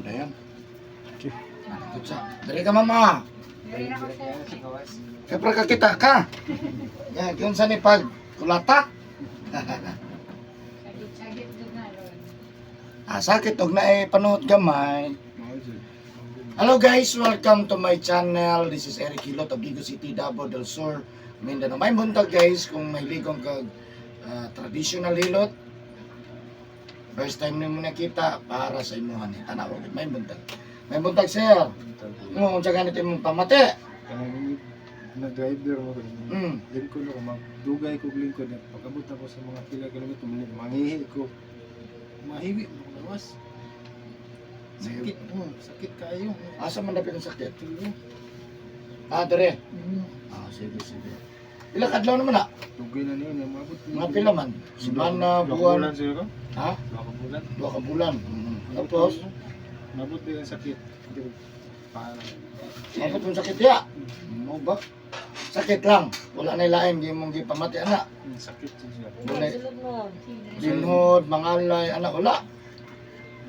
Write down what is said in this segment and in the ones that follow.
Dayon, dayon. Okay. Dali ka, mama. Diri na ko, sir. Siyempre ka kita ka. Yan, yun sa ni pag kulata. Sagit-sagit dun na ron. Ah, sakit og na eh, panuot gamay. Hello guys, welcome to my channel. This is Eric Hilot of Gigo City, Davao del Sur, Mindanao. May buntag guys, kung may ligong kag traditional hilot. First time nimo nakita para sa imuhan ni tanaw gid may buntag. May buntag, sir. Mo unsa ganit imong pamati? Kanang na driver mo ko. Lingkod ako, magdugay ko og lingkod. Pag-abot ako sa mga pila kilometro, manghihi ko. Mahiwi mo ko lawas. Sakit mo, sakit kayo. Asa man dapit ang sakit? Tulo. Ah, dere. Ah, sige, sige. Pila ka adlaw naman na? Dugay na niyo, maabot. Mga pila man? Semana, Duha ka buwan, bulan siguro. Ha? 2 ka bulan. 2 ka bulan. Tapos, Maabot din ang sakit. Hindi ko pa. Mabot mong sakit ya. Mo ba? Sakit lang. Wala na ilain, di mong gipamati ana. Sakit siya. Wala. Sino? Linhod, mangalay, ana wala.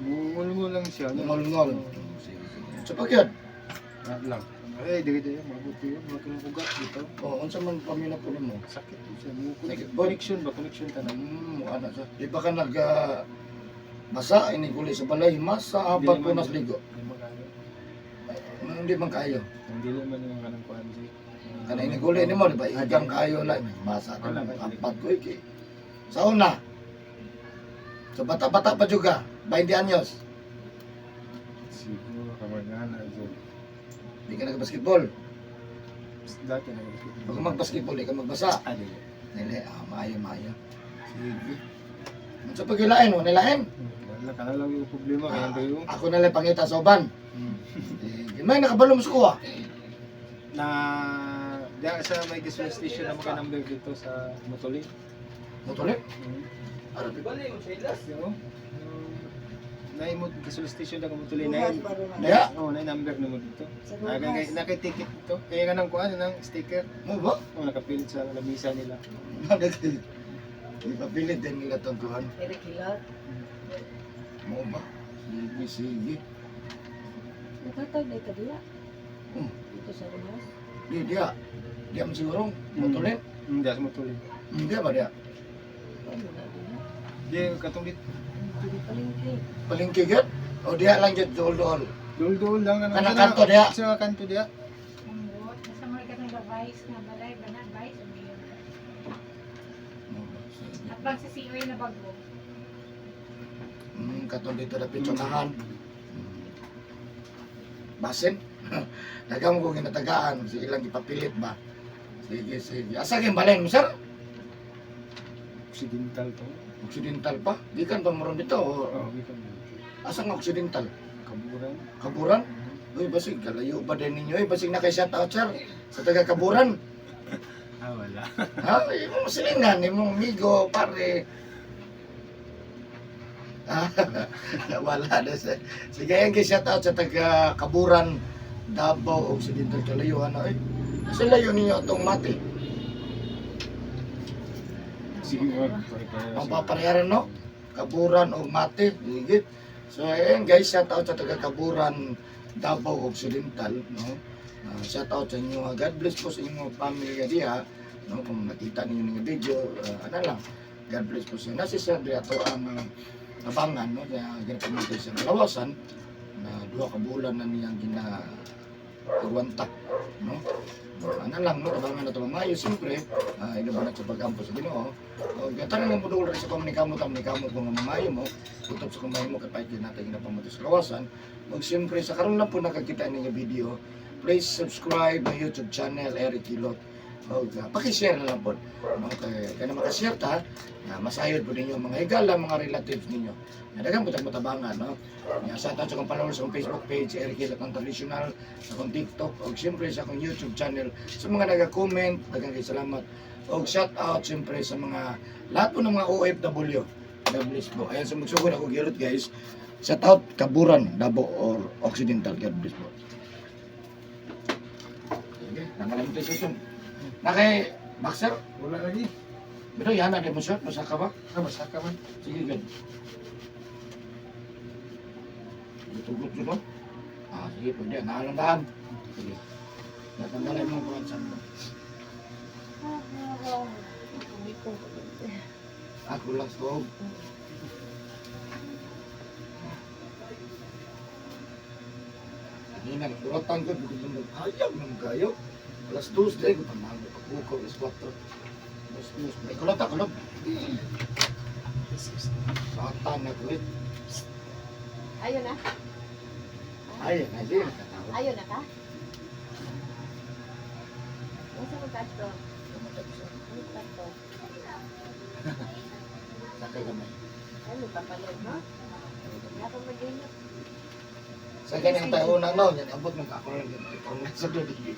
Mungol lang siya. Ngol-ngol. Sige, sige. Sa pagyud. Ah, lang. Ay, dili tayo, maabot yun. Mga kanang ugat dito. Oh, unsa man pamina po nimo? Sakit po siya. Mungol. Sakit po. Connection ba? Connection tanan. Ana sa. Di ba ka nag basa ini guli sa balay, mas sa apat po nas ligo. Hindi man kayo. Hindi man kayo. Ang dili man yung kanang kuan si. Kana ini guli nimo di ba? Igang kayo lang basa ka Wala, wala. apat ko iki. Sa una. Sa bata-bata pa juga, 20 anyos. Siguro kamagana so. Di ka nag-basketball. Dati na. Pag mag-basketball, di ka magbasa. Ah, dili. Dili, maayo, maayo. Sige. Sa pagkilain, mo nilain. Wala ka na lang yung problema kaya tayo. Ako na lang pangita sa uban. Sige. May nakabalo mo sa kuha. Na diya sa may gasoline station na maka number dito sa Motoli. Motolik. Arabi. Yo. Na mo gasoline station na Motoli na. Diya? Oh, na number nimo dito. Naka ticket dito. Kaya kanang kuan nang sticker. Mo ba? Oh, nakapilit sa lamisa nila. Ipapilit din nila itong kuhan. Eric Hilot. Mo ba? Sige, sige. Nakatag na ka diya. Dito sa Rumas. Di, diya. Diya mo siguro. Motolik. Diya sa Motoli. Diya ba diya? Ano na diya? Di katong dito. Dito palengke. Palingki gyud? O diya lang gyud dool-dool. Dul-dul lang ano. Kanang kanto diya? Sa kanto diya. Ambot. Nasa mga katong vice nga balay ba na? Vice o mayor? Mo ba? Sige. At bang sa COA na bago. Katong dito na pitsunahan. Basin. Daga mo kung ginatagaan, sige lang ipapilit ba. Sige, sige. Asa kayong balay mo, sir? Occidental to. Occidental pa? Di kan pa mo dito? O, Oh, gikan. asa nga Occidental? Kaburan. Kaburan? Uy, basig, kalayo ba din ninyo? Uy, basig na kay shout out, sir. Sa taga Kaburan. Ah, wala. Ha? Imong silingan, imong amigo, pare. Ah, wala na sir. Sige, yan kay shout out sa taga Kaburan, Davao, Occidental, kalayuan na. Ay, sa layo ninyo itong mati. Sige, wag. Ang papareharan, no? Kaburan o mati. Sige. So, ayan guys, shout out sa taga Kaburan, Davao Occidental, no? Shout out sa inyo. God bless po sa inyong pamilya diha. No, kung nakita ninyo ng video, ano lang. God bless po sa inyo. Nasi sir diha to ang abangan, no? Kaya ginapamatay sa kalawasan na 2 ka bulan na niyang gina agwanta, no? Ano lang, no? Abangan na ito maayos, siyempre, inuban na sa pag-ampo sa Ginoo. O, tanan ng budol rin sa komunikamo, tamunikamo kung nga mamayo mo, utop sa kumayo mo, kapay natin ginapamatay sa kawasan. O, siyempre, sa karon lang po nakakita ninyo video, please subscribe my YouTube channel, Eric Hilot. O, pakishare na lang po. No, kay, kaya na makashare ta, na masayod po ninyo ang mga higala, mga relatives ninyo. Nadagang po tayong matabangan, no? Ya, shout out sa akong followers sa akong Facebook page, Eric Hilot ang Traditional, sa akong TikTok, o siyempre sa akong YouTube channel, sa mga nag-comment, daghang kay salamat. O shout out siyempre sa mga lahat po ng mga OFW. God bless po. Ayan, sa magsugod ako gilot guys. Shout out Kaburan, Davao or Occidental. God bless po. Sige, nangalan mo tayo sa Nakay boxer? Wala lagi. Pero yan na mo sir, basa ka ba? Ah, basta ka man. Sige, good. Tugot yun, no? Ah, sige, pwede. Naalandahan. Sige. Natanggalin mo ang kuhan mo. Ah, kulang sa loob. Kanina, nagkuratan ko, biglang nagpayag ng kayo. 2:00, dahil ko tamago. Pagbukaw, 4:00. 2:00. May kulata, kulog. Satan na kulit. Ayun na. Ay, ay, sige, nakatawa. Ayun na ka? Unsa man ka to? Ano ka to? Sakay gamay. Ano papalit no? Wala pa mag-inot. Sa ganyan tayo na no, yan abot mo ako lang yan. Ikaw na sa dudig.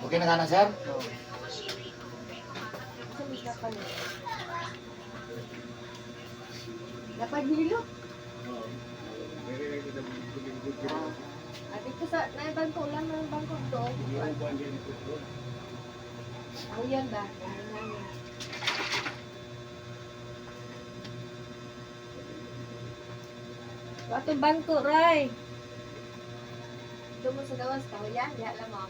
Okay na ka na, sir? Unsa man ka palit? Napaghilot. Oo. Meron ko Ah, dito sa na bangko lang ng bangko to. Ayan ba? Namin. Watong bangko, Ray. Doon mo sa gawas, kahuyan, diha lang mo.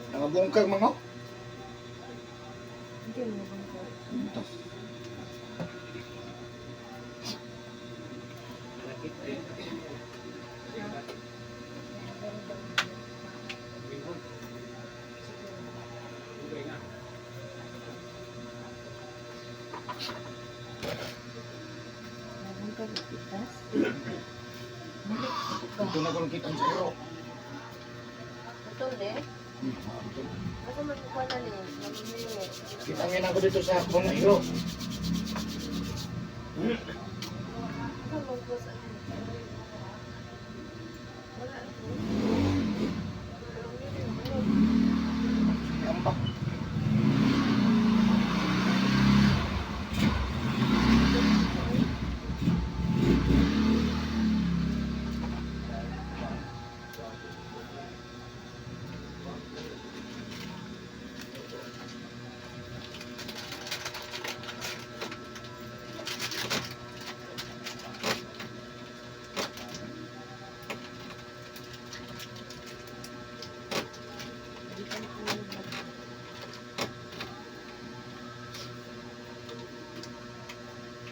Nangabungkag mga. Hindi mo bangko. Ito. Nabungkag itas. Ito na kung kita ang zero. Putol eh. Asa man kuha na ni? Mamimili. Kita ngayon ako dito sa akong hero. Asa man kuha sa Wala. Ambak.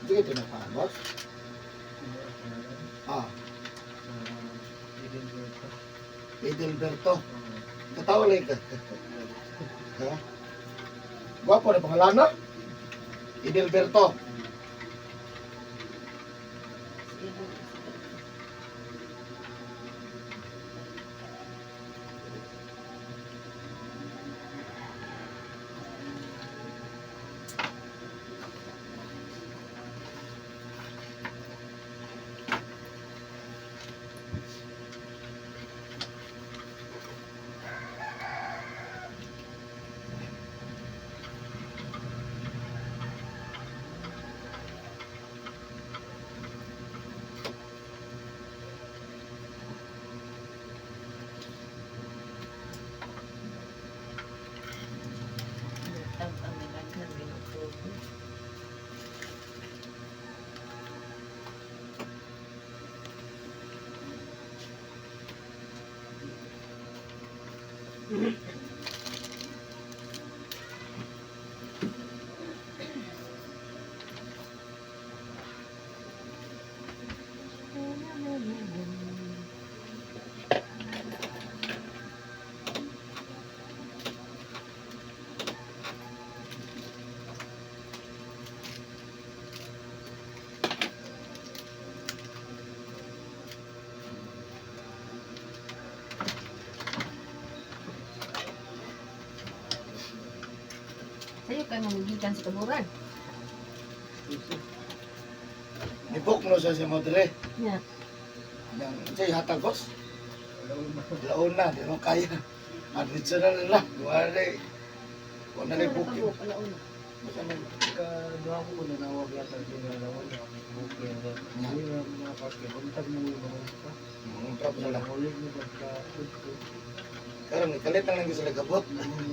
Hindi ka tinapaan, boss? Ah, Edelberto. Katawa lang ka. Ha? Gwapo na pangalan, no? Edelberto. Sa'yo kayo mamugikan sa kaburan. Nibok mo na siya sa modre. Yeah. Yang say hatag boss. Launa, di mo kaya. Adventure na lang. Wala wala na booking. Alauna. Basta na. Kaduha ko nanawag yata din na nawag na booking. Hindi na mga pagkibuntag mo yung mga pa. Mga pa sila. Ulit mo pagka Karon ikalit na lang sila gabot.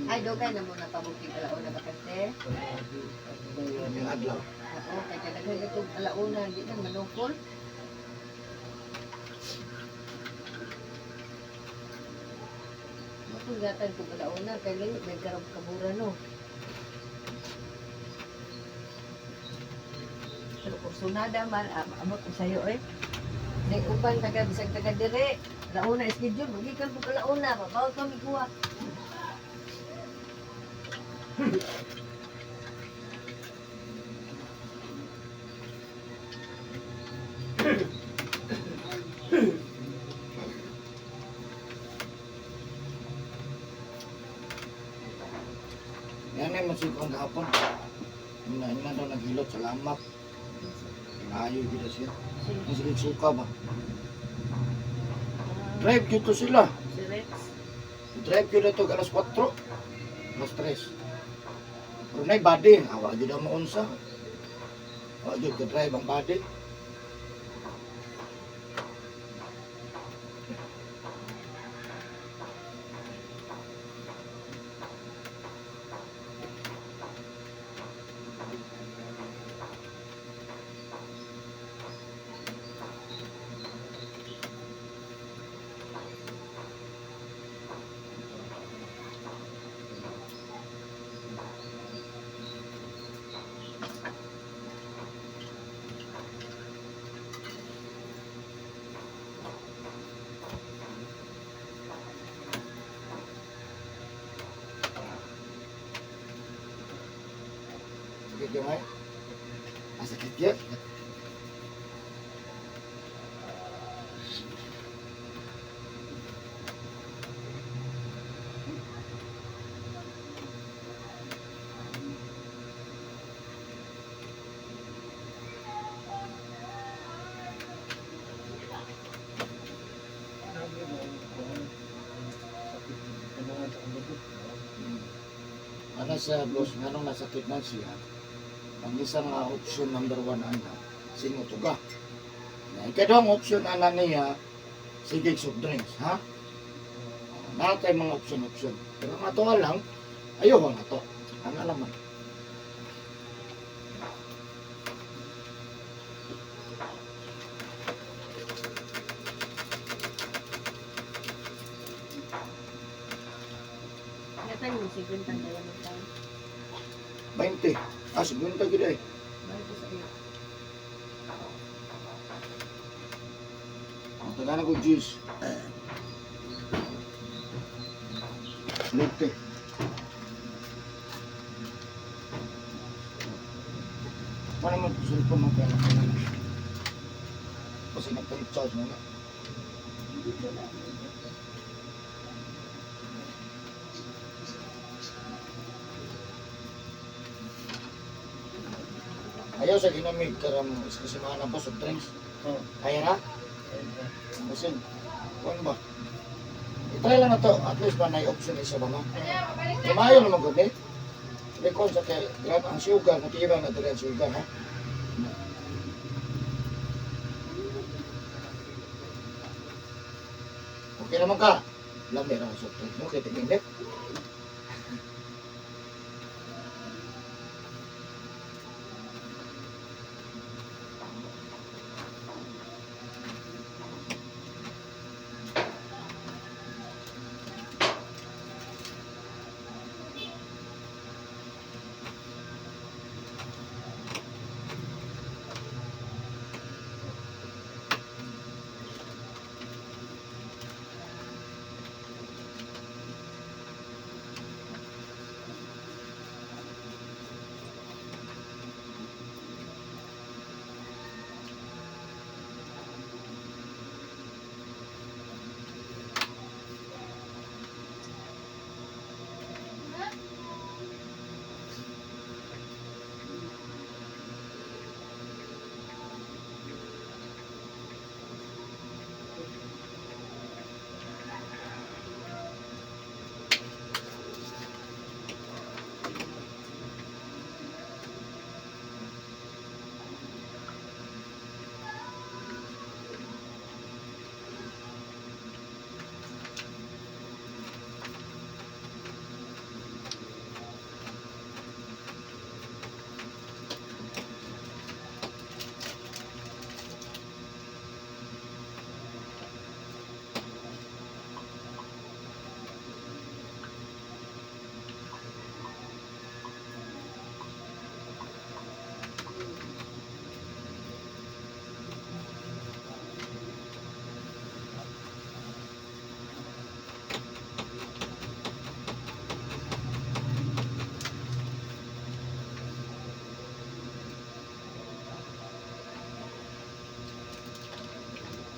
Ay, dugay na muna pabuking alauna ba kasi? Yung adlaw. Oo, kay kadaghan itong alauna, di na manukol. Matugatan kong alauna, kay layo, may karong kabura no. Pero kung sunada man, amot ko sa'yo eh. Nay uban taga bisag taga dire. Alauna schedule, magikan ko alauna, mabawat kami kuha. Yan ay masukang gahapon. Ina ina daw naghilot, salamat. Kinayo gid siya. Ang sige suka ba? Drive dito sila. Si Rex. Drive gyud ato alas 4. Alas 3. Pero nay body, awa gyud ang maunsa. Wa gyud ka drive ang body. Sakit yung ay? Ah, sakit yun? Ano sa boss, nganong nasakit man siya, ang isang option number 1 ana, singutuga. Na ikaduhang option ana niya, sige soft drinks, ha? Naa tay mga option-option. Pero ang ato lang, ayaw ang ato. Ang alaman. Ingatan mo si Quintan dala mo tayo. 20. Ah, 50 gid ay. Balik ko sa iyo. Ang tagana ko juice. Lute. Wala man cellphone mo kaya nakala. Kasi nagpa-charge mo na. Ayaw sa ginamig karam kasi mga na soft drinks. Oh. Kaya na? Kasi, kuan ba? I-try lang na to. At least ba na option isa ba no? Lumayo naman gud ni. Rekon sa kay grab ang sugar, natibang na diri ang sugar ha. Okay naman ka. Lami ra ang soft drinks mo kay tingin.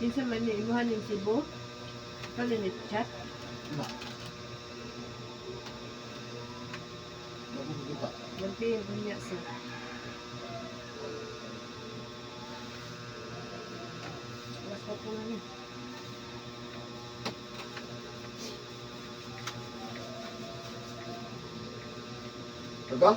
Kinsa man ni imuhan ning Cebu? Kali ni chat. Na. Kita. Lampi yung niya sa. Alas 4 na niya. Diba?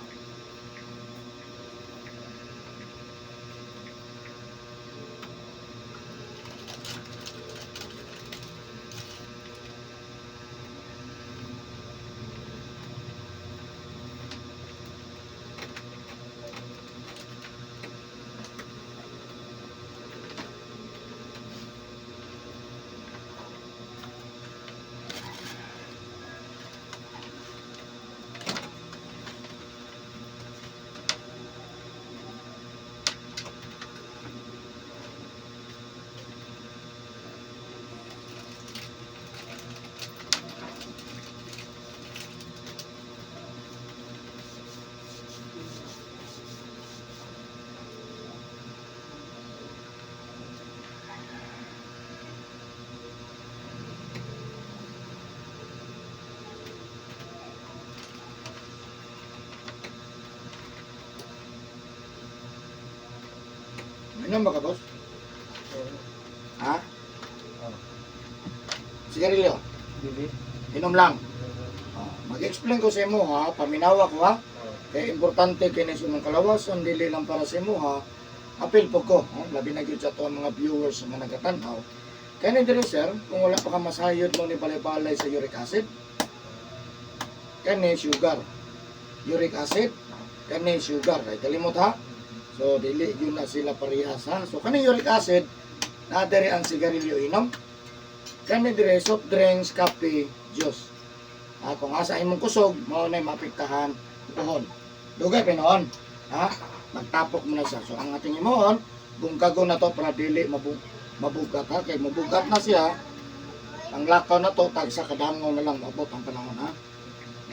Inom ba ka, boss? Ha? Oo. Sigarilyo? Dili. Inom lang. Oh, mag-explain ko sa imo ha, paminawa ko ha. Oo. Kay importante kini sa imong kalawasan, dili lang para sa imo ha. Apil po ko, ha? Labi na gyud sa ato ang mga viewers nga nagatan-aw. Kaya ni diri sir, kung wala pa ka masayod mo ni balay-balay sa uric acid, kani sugar. Uric acid, kani sugar. Ay kalimot ha. So dili yun na sila parehas ha. So kani uric acid, naa diri ang sigarilyo inom. Kani diri soft drinks, kape, juice. Ha, kung asa imong kusog, mao na maapektahan puhon. Dugay pa noon. Ha? Magtapok mo na siya. So ang ating imuhon, bungkago na to para dili mabugat ha. Kay mabugat na siya, ang lakaw na to, tag sa kadangaw na lang maabot ang panahon ha.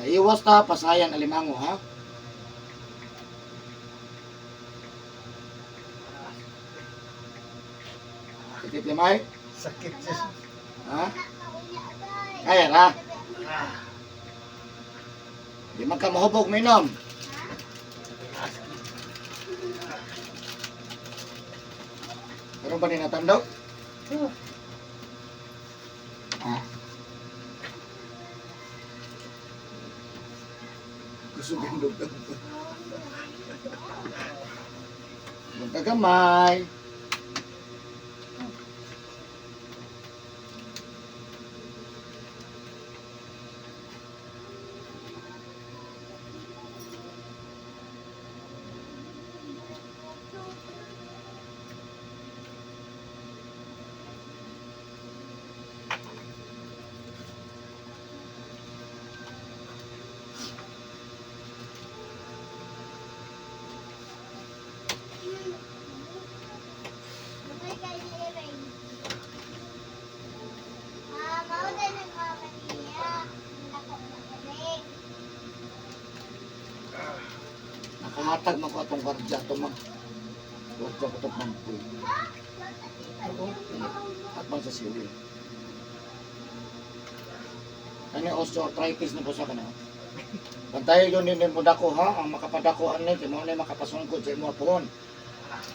Naiwas ta, pasayan alimango ha. Sakit limay? Sakit siya. Ha? Kaya ra. Di man ka mahubog minom. Karon pa ni natandog? Oh, Ha? Gusto gandog. Magkagamay. Nakahatag man ko atong kwardiya to ma'am. Kwardiya ko to ma'am. Oo. Atbang sa siwil. Kani osteoarthritis na po sa kana. Bantay yun din mo dako ha, ang makapadako ani kay mo na makapasungkod sa imo pohon.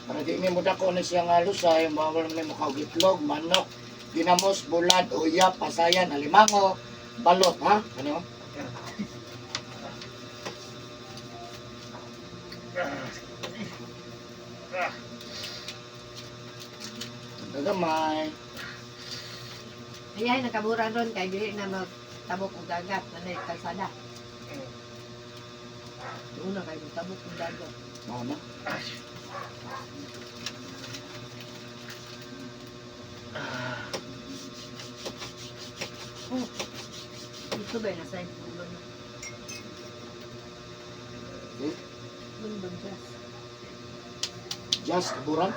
Para di ni mo dako ni siya nga lusay, bawal ni mo kaog itlog, manok, ginamos, bulad, uyap, pasayan, alimango, balot ha. Ano? Gagamay. Ayan, nakabura ron kay dili na magtabok og dagat na kalsada. Una kay magtabok og dagat. Mao na. Oh. Ito ba yung nasa ulo na? Okay. Lundong gas. Just kaburan.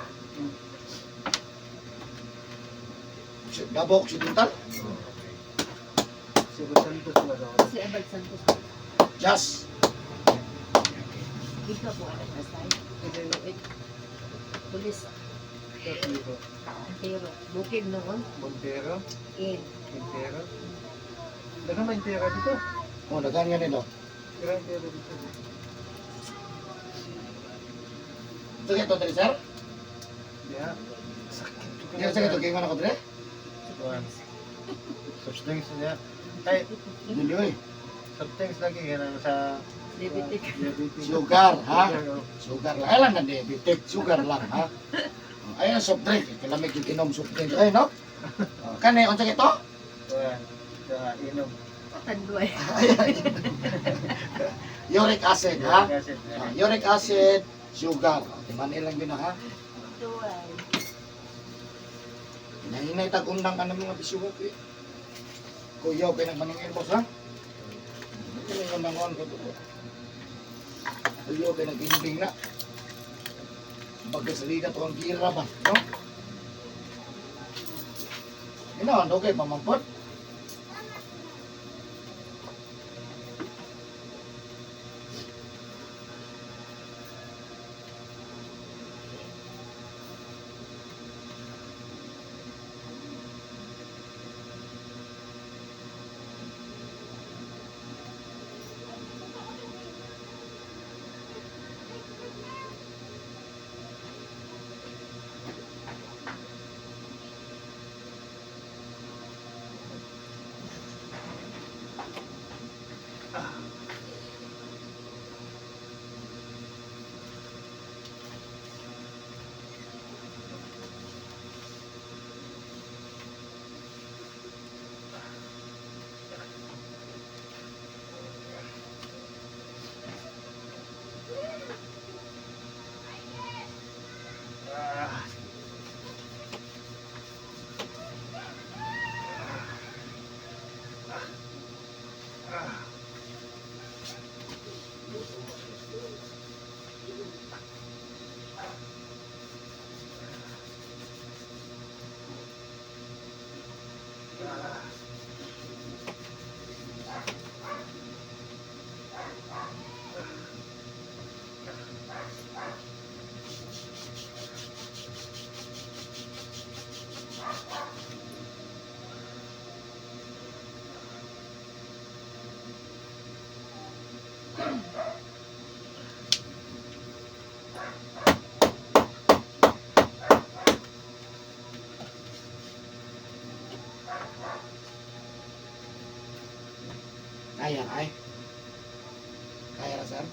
Davao Occidental. Si Santos ba daw? Si Abad Santos. Just. Dito po anak na sa Evaluate. Police. Dito. Antero. Bukid noon. Montero. In. Quintero. Daghan man Quintero dito. Oh, daghan nga nila. Daghan Quintero dito. Sige to dre, sir. Yeah. Sakit ko. Sige, sige to kingon ako dre. Kuan. Soft drinks niya. Ay, Dili oy. soft drinks lagi ganun sa Diabetic. Diabetic. Sugar, ha? Sugar, oh. Sugar lang. Ay lang na diabetic, sugar lang ha. Oh, ayun soft drink, kalamig yung inom soft drink. Ay no? Oh, kani unsa kito? Kuan. Sa inom. Tanduay. Uric acid ha. Uric acid. Ah, uric acid, sugar. Okay, manil lang yun ha. Tanduay. Hinahinay tag undang ka ng mga bisuwak eh. Kuyaw kayo ng maningil boss ha. Ito yung undangon ko to. Kuyaw kayo nag-inding na. Bagay sa liga to ang gira ba, no? Ina, okay, pamampot. Ah. Kaya, ay. Kaya ra, sir.